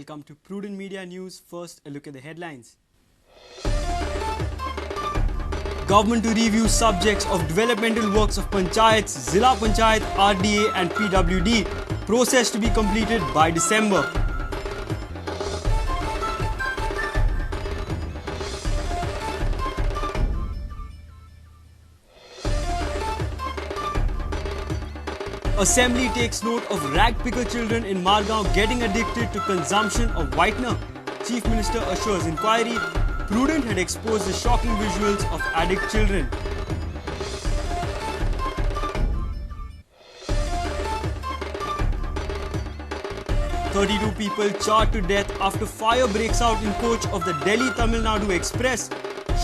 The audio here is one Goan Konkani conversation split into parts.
Welcome to Prudent Media News. First, a look at the headlines. Government to review subjects of developmental works of Panchayats, Zilla Panchayat, RDA and PWD. Process to be completed by December. Assembly takes note of rag picker children in Margao getting addicted to consumption of whitener. Chief Minister assures inquiry. Prudent had exposed the shocking visuals of addict children. 32 people charred to death after fire breaks out in coach of the Delhi Tamil Nadu Express.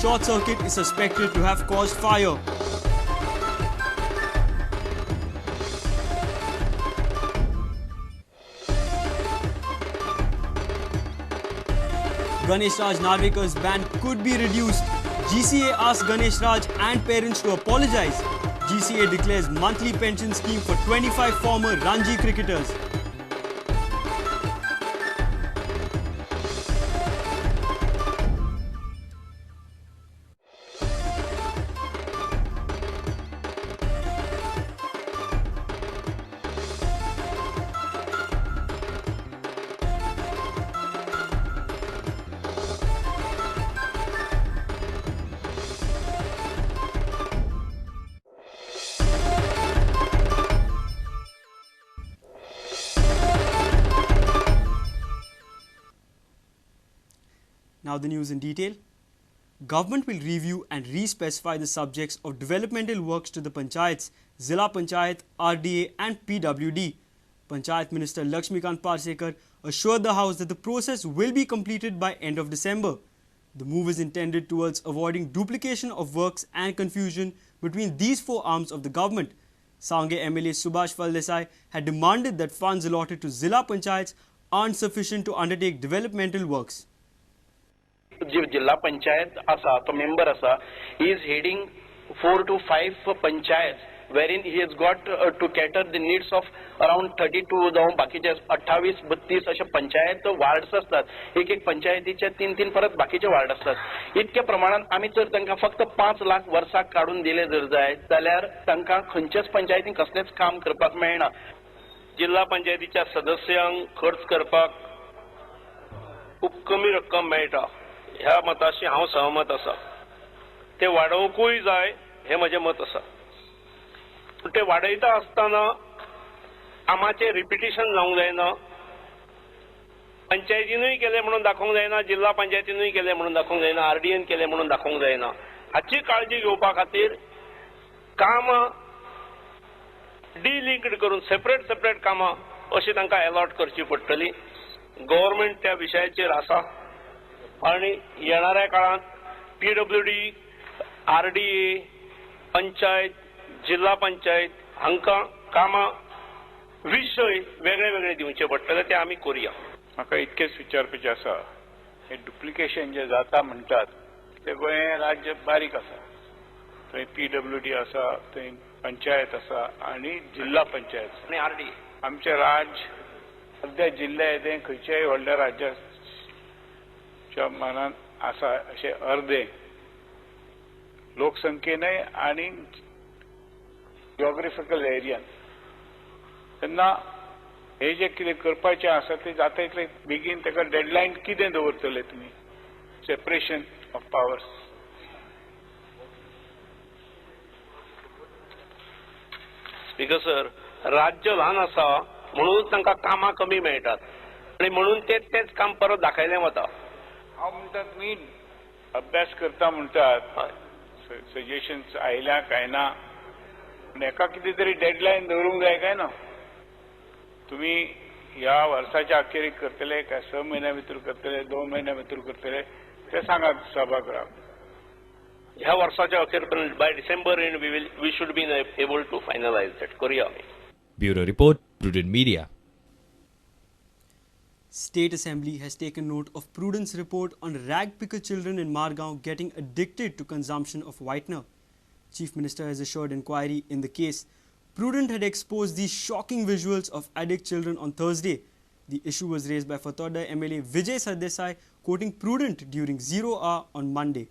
Short circuit is suspected to have caused fire. Ganesh Raj Narvekar's ban could be reduced. GCA asks Ganesh Raj and parents to apologize. GCA declares monthly pension scheme for 25 former Ranji cricketers. Now the news in detail. Government will review and re-specify the subjects of developmental works to the Panchayats, Zilla Panchayat, RDA and PWD. Panchayat Minister Lakshmikant Parsekar assured the House that the process will be completed by end of December. The move is intended towards avoiding duplication of works and confusion between these four arms of the government. Sange MLA Subhash Faldesai had demanded that funds allotted to Zilla Panchayats aren't sufficient to undertake developmental works. जिल्हा पंचायत आसा तो मेंबर आसा, he is heading 4 to 5 panchayat wherein he has got to cater the needs of around 32 जावं बाकीचे 28 32 अशे पंचायत वार्ड्स असतात. एक एक पंचायतीचे 3-3 परत बाकीचे वार्ड असतात. इतक्या प्रमाणात आमी जर तांकां फक्त 5 लाख वर्साक काडून दिले जर जाय जाल्यार तांकां खंयच्याच पंचायतीन कसलेंच काम करपाक मेळना. जिल्हा पंचायतीच्या सदस्यांक खर्च करपाक खूब कमी रक्कम मेळटा ह्या मताशी हांव सहमत आसा. ते वाडोवंकूय जाय हें म्हजें मत आसा. पूण ते वाडयता आसतना कामाचें रिपिटिशन जावंक जायना. पंचायतीनूय केलें म्हणून दाखोवंक जायना, जिल्हा पंचायतीनूय केलें म्हणून दाखोवंक जायना, आरडीएन केलें म्हणून दाखोवंक जायना. हाची काळजी घेवपा खातीर कामां डिलिंक्ड करून सेपरेट सेपरेट कामां अशी तांकां एलॉट करची पडटली. गव्हर्मेंट त्या विशयाचेर आसा आणि येणाऱ्या काळात पीडब्ल्यूडी, आरडीए, पंचायत, जिल्हा पंचायत हांकां कामां विशय वेगळे वेगळे दिवचे पडटले, ते आमी करुया. म्हाका इतकेच विचारपाचें आसा, हें डुप्लिकेशन जें जाता म्हणटात तें गोंय राज्य बारीक आसा, थंय पीडब्ल्यूडी आसा, थंय पंचायत आसा आनी जिल्हा पंचायत आनी आरडीए. आमचें राज्य सद्या जिल्ले येदें खंयच्याय व्हडल्या राज्या मानान आसा अशें अर्दे लोकसंख्येनय आनी जिओग्राफिकल एरियान. तेन्ना हे जे कितें करपाचें आसा तें जाता इतले बेगीन ताका डेडलायन कितें दवरतले तुमी? Separation of powers. Speaker sir, राज्य ल्हान आसा म्हणून तांकां कामां कमी मेळटात आनी म्हणून तेच काम परत दाखयलें वता. हांव म्हणटा तुमी अभ्यास करता म्हणटात, सजेशन्स आयल्या काय ना, पूण एका कितें तरी डेडलायन दवरूंक जाय काय ना? तुमी ह्या वर्साच्या अखेरीक करतले काय 6 म्हयन्या भितर करतले, 2 म्हयन्या भितर करतले ते सांगात सभागृहाक. ह्या वर्साच्या अखेर पर्यंत by December end we should be able to finalise that. करुया आमी. Bureau report, Prudent Media. State Assembly has taken note of Prudent's report on rag picker children in Margao getting addicted to consumption of whitener. Chief Minister has assured inquiry in the case. Prudent had exposed these shocking visuals of addict children on Thursday. The issue was raised by Fatorda MLA Vijay Sardesai, quoting Prudent during 0 Hour on Monday.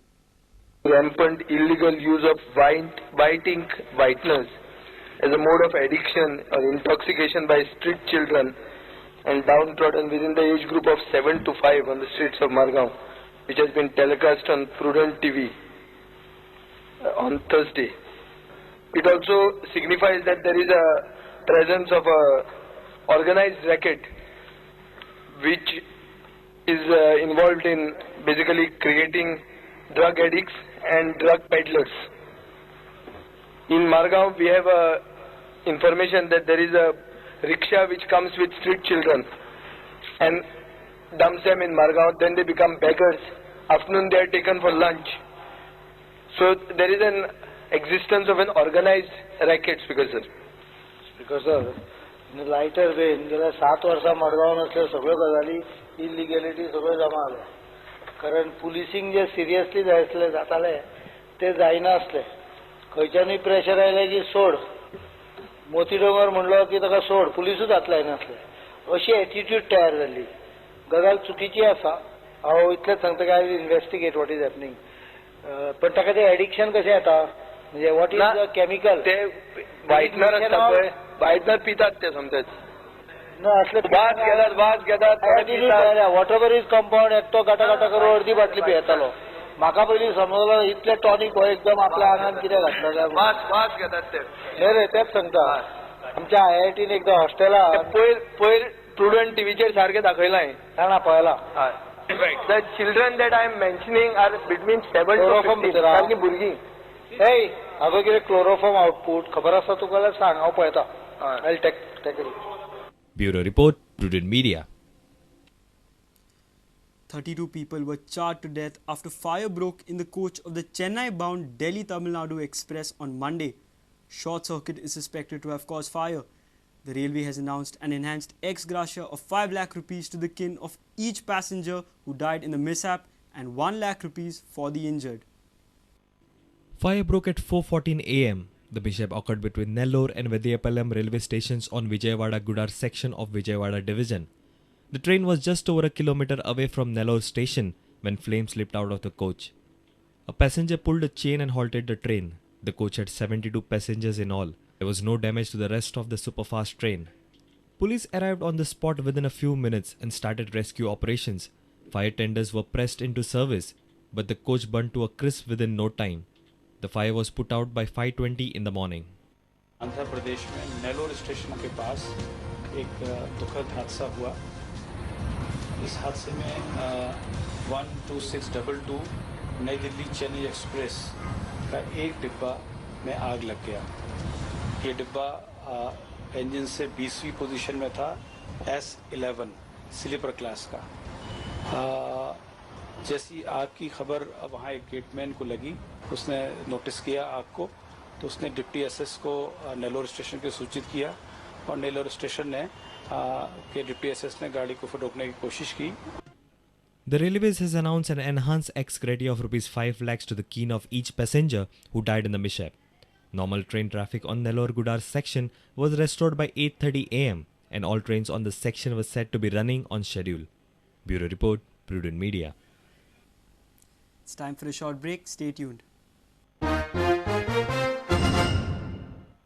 Rampant illegal use of white ink whiteners as a mode of addiction or intoxication by street children and downtrodden within the age group of 7 to 5 on the streets of Margao, which has been telecast on Prudent TV on Thursday. It also signifies that there is a presence of a organized racket which is involved in basically creating drug addicts and drug peddlers. In Margao, we have information that there is a rickshaw which comes with street children and dumps them in Margao. Then they become beggars. Afternoon they are taken for lunch. So there is an existence of an organized racket, Speaker sir. Speaker sir, in lighter vein, गेल्या 7 वर्सां मडगांव नासल्यो सगळ्यो गजाली इलिगॅलिटी सगळ्यो जमा जाल्या. कारण पुलिसींग जे सिरियसली जाय आसलें जातालें तें जायनासलें. खंयच्यानूय प्रेशर आयलें की सोड, मोती डोंगर म्हणलो की ताका सोड, पुलिसूच हात लायनासले. अशी एटिट्यूड तयार जाल्ली. गजाल चुकीची आसा. हांव इतलेंच सांगता की I will investigate what is happening. पण ताका तें एडिक्शन कशें येता, म्हणजे what is the chemical, ते व्हायटनर आसता पळय, व्हायटनर पितात ते समजाच ना असले वास घेतात, वास घेतात. वॉटर is compound एकटो गाटा गाटा करून अर्दी बाटली पियेतालो. म्हाका पयलीं समजलो इतले टॉनिक हो एकदम आपल्या आंगान कितें घातला काय. वास वास घेतात ते. न्हय रे, तेच सांगता. आमच्या आय.आय.टीन एकदां हॉस्टेला पयर पयर प्रुडंट टीव्हीचेर सारकें दाखयलां. जाणा पळयलां. The children that I am mentioning are between 7 to 15. सारकीं भुरगीं. हेय, हागो कितें क्लोरोफॉर्म आउटपूट खबर आसा तुका जाल्यार सांग, हांव पळयता. I take it. Bureau Report, Prudent Media. 32 people were charred to death after fire broke in the coach of the Chennai-bound Delhi Tamil Nadu Express on Monday. Short circuit is suspected to have caused fire. The railway has announced an enhanced ex gratia of 5 lakh rupees to the kin of each passenger who died in the mishap and 1 lakh rupees for the injured. Fire broke at 4:14 a.m. The mishap occurred between Nellore and Vedayapalem railway stations on Vijayawada Gudar section of Vijayawada division. The train was just over a kilometer away from Nellore station when flames slipped out of the coach. A passenger pulled a chain and halted the train. The coach had 72 passengers in all. There was no damage to the rest of the superfast train. Police arrived on the spot within a few minutes and started rescue operations. Fire tenders were pressed into service, but the coach burned to a crisp within no time. The fire was put out by 5:20 in the morning. Andhra Pradesh में नेल्लोर स्टेशन के पास एक दुखद हादसा हुआ. इस हादसे में 12622 नई दिल्ली चेन्नई एक्सप्रेस का एक डिब्बा में आग लग गया. ये डिब्बा इंजन से 20वीं पोजीशन में था, S11 sleeper class का. जैसी आग की खबर वहाँ एक गेटमैन को लगी, उसने नोटिस किया आग को, तो उसने डिप्टी एसएस को नेल्लोर स्टेशन के सूचित किया और नेल्लोर स्टेशन ने के डिप्टी एसएस ने गाड़ी को फिर रोकने की कोशिश की. The railways has announced an enhanced ex gratia of rupees 5 lakhs to the kin of each passenger who died in the mishap. Normal train traffic on Nellore Gudar section was restored by 8:30 a.m. and all trains on the section were said to be running on schedule. Bureau Report, Prudent Media. It's time for a short break. Stay tuned.